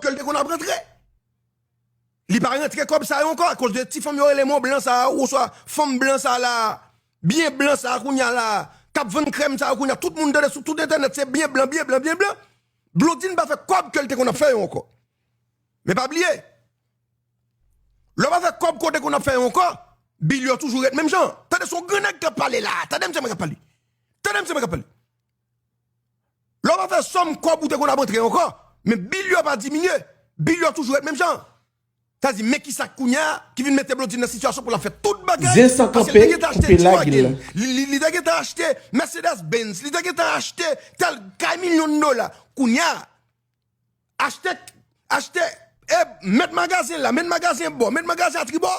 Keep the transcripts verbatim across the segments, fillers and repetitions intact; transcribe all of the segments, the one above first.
ke l te konn ap rantre. Li pa rantre kòb sa yo ankò, akoz de ti fanm yo rele Mont Blanc sa a, oswa fanm blan sa a la, byen blan sa a kounye a la, k ap vann krèm sa yo kounye a, tout moun tande sou tout entènèt, se byen blan, byen blan, byen blan. Blondine pa fè kòb ke l te konn ap fè yo ankò. Men pa bliye, lè w pa fè kòb ke w te konn ap fè yo ankò, bil yo toujou ret menm jan. Tande, se yon gran nèg k ap pale la. Tande, mesye mwen k ap pale. Tande, mesye mwen k ap pale. Lè w pa fè sòm kòb ou te konn ap antre ankò, men bil yo pa diminye. Bil yo toujou ret menm jan. Sa di, men ki sa k kounye a ki vin mete Blondine nan sitiyasyon pou l ap fè tout bagay. Zen san kanpe, koupe lagil. Paske li te gentan achte G-Wagon, li, li, li te gentan achte Mercedes Benz, li te gentan achte tèl kay milyon dola. Kounye a, achte, achte, e, met magazen la, met magazen bò, met magazen a tribò.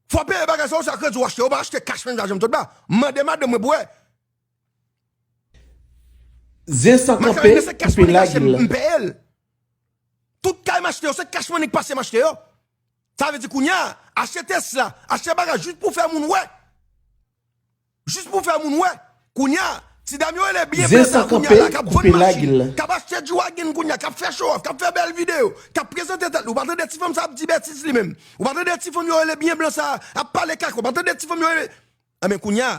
Fò w peye bagay sa yo, se a kredi w achte. Ou pa achte cash menm jan, janm tout ba. Mande madanm mwen pou wè. Zen san kanpe, koupe lagil. M peye l. Tout kay m achte yo, se cash money k pase m achte yo. Sa vle di kounye a, achte Tesla, achte bagay jis pou fè moun wè. Jis pou fè moun wè. Kounye a, ti dam yo rele byen blan sa a kounye a la, k ap vann machin, k ap achte G-Wagon kounye a, k ap fè show off, k ap fè bèl videyo, k ap prezante tèt li. Ou pa tande ti fanm sa ap di betiz li menm. Ou pa tande ti fanm yo rele byen blan sa a ap pale kaka. Ou pa tande ti fanm yo rele. Enben kounye a,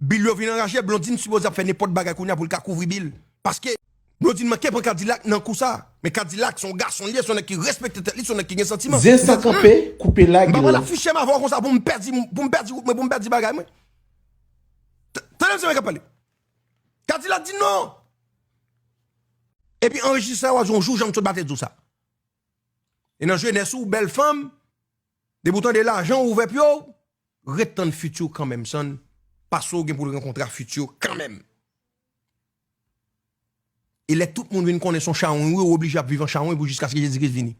bil yo vin anraje, Blondine sipoze ap fè nenpòt bagay kounye a pou l ka kouvri bil. Paske Blondine manke pran Kadilak nan kou sa. Men Kadilak se yon gason li ye, se yon nèg ki respekte tèt li, se yon nèg ki gen santiman. Zen san kanpe, koupe lagil. M pa pral afiche m avè w konsa pou m pèdi, pou m pèdi wout mwen, pou m pèdi bagay mwen. T-, tande m se mwen k ap pale. Kadilak di non. Epi anrejistre w a di yon jou, jan m sot ba te di w sa. E nan jenès ou, bèl fanm, depi w tande lajan ou ouvè pye w, ret tann fiti w kanmenm, san, paske w gen pou l rankontre a fiti w kanmenm. E lè tout moun vin konnen se yon chawony ou ye, ou oblije ap viv an chawony pou jiskaske Jezi Kris vini.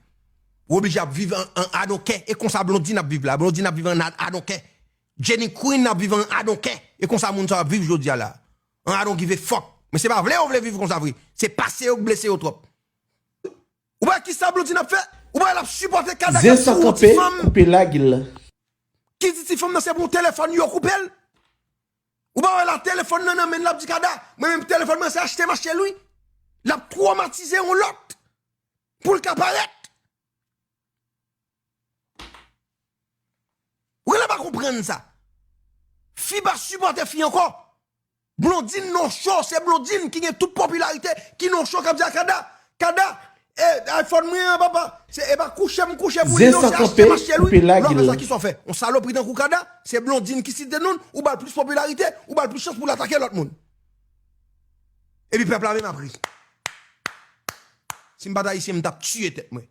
Ou oblije ap viv an, an I don't care. E konsa Blondine ap viv la. Blondine ap viv an I don't care. Jenny Queen ap viv an I don't care. E konsa moun sa yo ap viv jodi a la. An I don't give a fuck. Men se pa vle yo vle viv konsa vre. Se pase yo k blese yo twòp. Ou pa wè kisa Blondine ap fè? Ou pa wè l ap sipòte Kada k ap sou yon ti fanm ki di ti fanm nan se pou yon telefòn yo koupe l? Ou pa wè la telefòn nan nan men l, l ap di Kada, mwen menm telefòn mwen se achte m achte l wi. L ap twomatize yon lòt pou l ka parèt. Ou genlè pa konprann sa. Fi pa sipòte fi ankò. Blondine non cho, se Blondine ki gen tout popilarite, ki non cho k ap di a Kada, Kada, e, iPhone mwen an, papa, se, e pa kouche m kouche pou li non, se achte m achte l wi. Lè w fè sa, kisa w fè? Yon salopri tankou Kada, se Blondine ki site non l, ou ba l plis popilarite, ou ba l plis chans pou l atake lòt moun. Epi pèp la menm ap ri. Si m pa t ayisyen, m t ap tiye tèt mwen.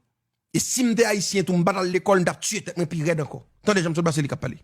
E si m te ayisyen tou, m pa t al lekòl, m t ap tiye tèt mwen pi rèd ankò. Tande jan m sot ba se li k ap pale.